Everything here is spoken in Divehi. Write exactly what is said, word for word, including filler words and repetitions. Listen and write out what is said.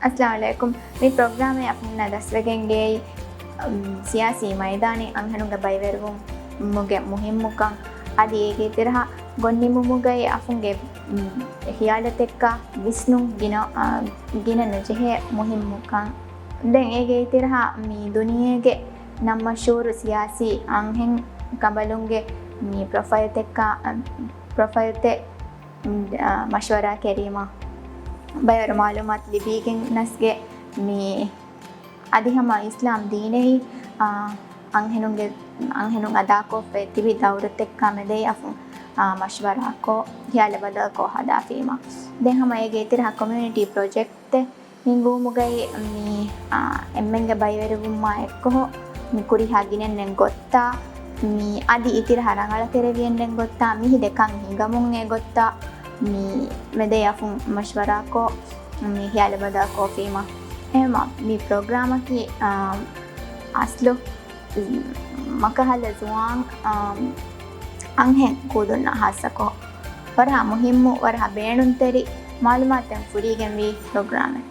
އައްސަލާމު ޢަލައިކުމް. މި ޕްރޮގްރާމެއް އަފުންނަށް ދަސްވެގެން ގެއްލި، އުމް، ސިޔާސީ މައިދާނީ އަންހެނުންގެ ބައިވެރިވުމުގެ މުހިއްމުކަން އަދި އޭގެ އިތިރަހަށް ގޮންނިމުމުގައި އަފުންގެ، އުމް، ހިޔާލުތަކާ ވިސްނުން ގިނަ، އާ، ގިނަ ނުޖެހޭ މުހިއްމުކަން. ދެން އޭގެ އިތިރަހަށް މި ދުނިޔޭގެ ނަން މަޝްހޫރު ސިޔާސީ އަންހެން ކަނބަލުންގެ މި ޕްރޮފައިލްތަކާ، ޕްރޮފައިލްތެއް، އުމް، އާ، މަޝްވަރާ ކެރީމަ ބައިވަރު މައުލޫމާތު ލިބިގެން ނަސްގެ މި އަދި ހަމަ އިސްލާމް ދީނެއް، އާ، އަންހެނުންގެ، އަންހެނުން އަދާކޮށްފައި ތިބި ދައުރުތަކާ މެދެއް އަފު، އާ، މަޝްވަރާކޮށް، ހިޔާލެއް ބަދަލުކޮށް ހަދާފީމަ. ދެން ހަމަ އޭގެ އިތިރަހަށް ކޮމިއުނިޓީ ޕްރޮޖެކްޓެއް ހިންގުމުގައި މި، އާ، އެންމެންގެ ބައިވެރިވުމާ އެއްކޮށް މި ކުރިހާ ގިނަންނެން ގޮއްތާ، މި އަދި އިތިރަހަށް ރަނގަޅަށް ތެރެވިއެއްނެން ގޮއްތާ، މި ހިދެ ކަން ހިނގަމުން އެ ގޮއްތާ، މި މެދެއް އަފުން މަޝްވަރާކޮށް، މި ހިޔާލެއް ބަދަލުކޮށްފީމަ. އެހެމަ މި ޕްރޮގްރާމަކީ، އާ، އަސްލު މަކަހަލަ ޒުވާން، އާ، އަންހެން ކުދުންނަށް ހާއްސަކޮށް ވަރަށް މުހިއްމު، ވަރަށް ބޭނުންތެރި މައުލޫމާތެއް ފުރީގެންވީ ޕްރޮގްރާމެއް.